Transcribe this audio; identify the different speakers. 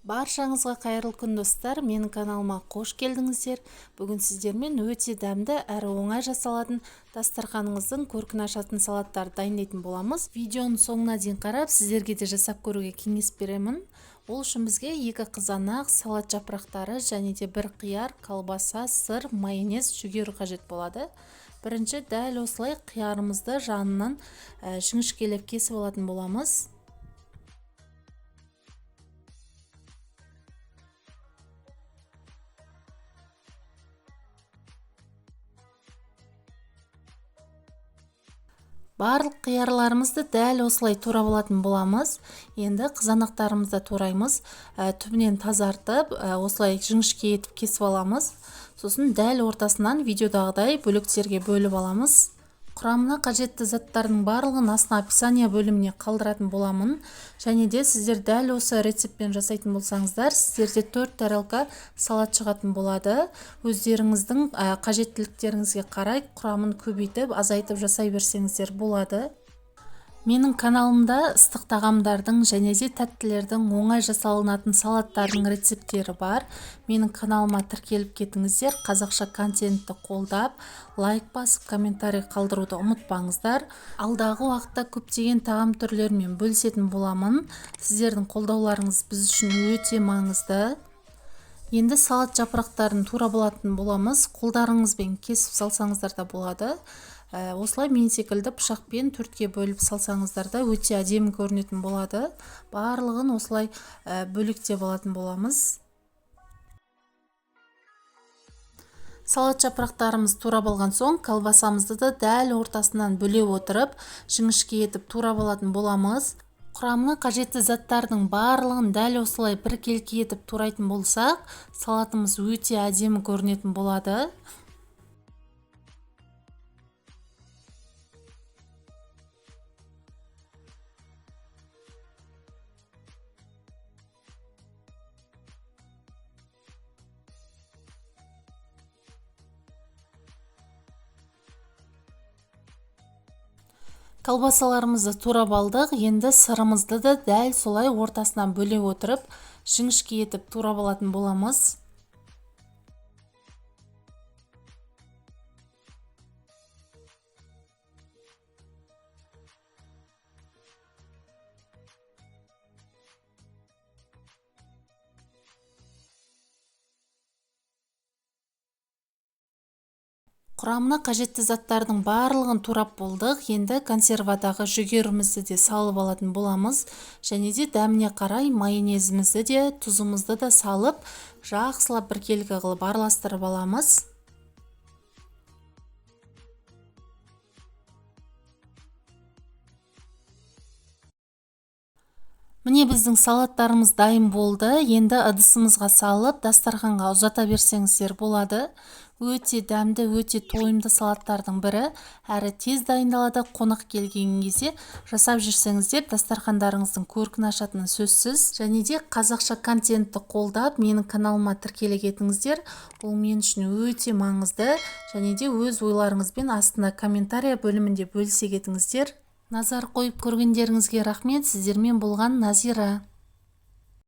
Speaker 1: Баршаңызға қайырлы күн, достар! Менің каналыма қош келдіңіздер. Бүгін сіздермен өте дәмді әрі оңай жасалатын, дастарханыңыздың көркін ашатын салаттарды дайындайтын боламыз. Видеоның соңына дейін қарап, сіздерге де жасап көруге кеңес беремін. Ол үшін бізге 2 қызанақ, салат жапырақтары және де 1 қияр, колбаса, сыр, майонез, жүгері қажет болады. Бірінші дәл осылай қиярымызды жанынан жіңішкелеп кесіп алатын боламыз. Барлық қиярларымызды дәл осылай турап алатын боламыз. Енді қызанақтарымызды тураймыз. Түбінен тазартып, осылай жіңішке етіп кесіп аламыз. Сосын дәл ортасынан видеодағыдай бөліктерге бөліп аламыз. Құрамына қажетті заттардың барлығын астына описание бөліміне қалдыратын боламын. Және де сіздер дәл осы рецептпен жасайтын болсаңыздар, сіздерде 4 тарелка салат шығатын болады. Өздеріңіздің қажеттіліктеріңізге қарай құрамын көбейтіп, азайтып жасай берсеңіздер болады. Менің каналымда ыстық тағамдардың және де тәттілердің, оңай жасалынатын салаттардың рецепттері бар. Менің каналыма тіркеліп кетіңіздер, қазақша контентті қолдап, лайк басып, комментарий қалдыруды ұмытпаңыздар. Алдағы уақытта көптеген тағам түрлерімен бөлісетін боламын. Сіздердің қолдауларыңыз біз үшін өте маңызды. Енді салат жапырақтарын турап алатын боламыз. Қолдарыңызбен кесіп салсаңыздар да болады. Осылай мен секілді пышақпен 4-ке бөліп салсаңыздар да өте әдемі көрінетін болады. Барлығын осылай бөлектеп алатын боламыз. Салат жапырақтарымыз турап алған соң, колбасамызды да дәл ортасынан бөле отырып, жіңішке етіп турап алатын боламыз. Құрамына қажетті заттардың барлығын дәл осылай біркелкі етіп турайтын болсақ, салатымыз өте әдемі көрінетін болады. Колбасаларымызды турап алдық. Енді сырымызды да дәл солай ортасынан бөле отырып, жіңішке етіп турап алатын боламыз. Құрамына қажетті заттардың барлығын турап болдық. Енді консервадағы жүгерімізді де салып алатын боламыз. Және де дәміне қарай майонезімізді де, тұзымызды да салып, жақсылап біркелкі қылып араластырып аламыз. Міне біздің салаттарымыз дайын болды. Енді ыдысымызға салып, дастарханға ұзата берсеңіздер болады. Өте дәмді, өте тойымды салаттардың бірі. Әрі тез дайындалады. Қонақ келген кезде жасап жүрсеңіздер, дастархандарыңыздың көркін ашатыны сөзсіз. Және де қазақша контентті қолдап, менің каналыма тіркеле кетіңіздер. Бұл мен үшін өте маңызды. Және де өз ойларыңызбен астына комментария бөлімінде бөлісе кетіңіздер. Назар қойып көргендеріңізге рахмет. Сіздермен болған Назира.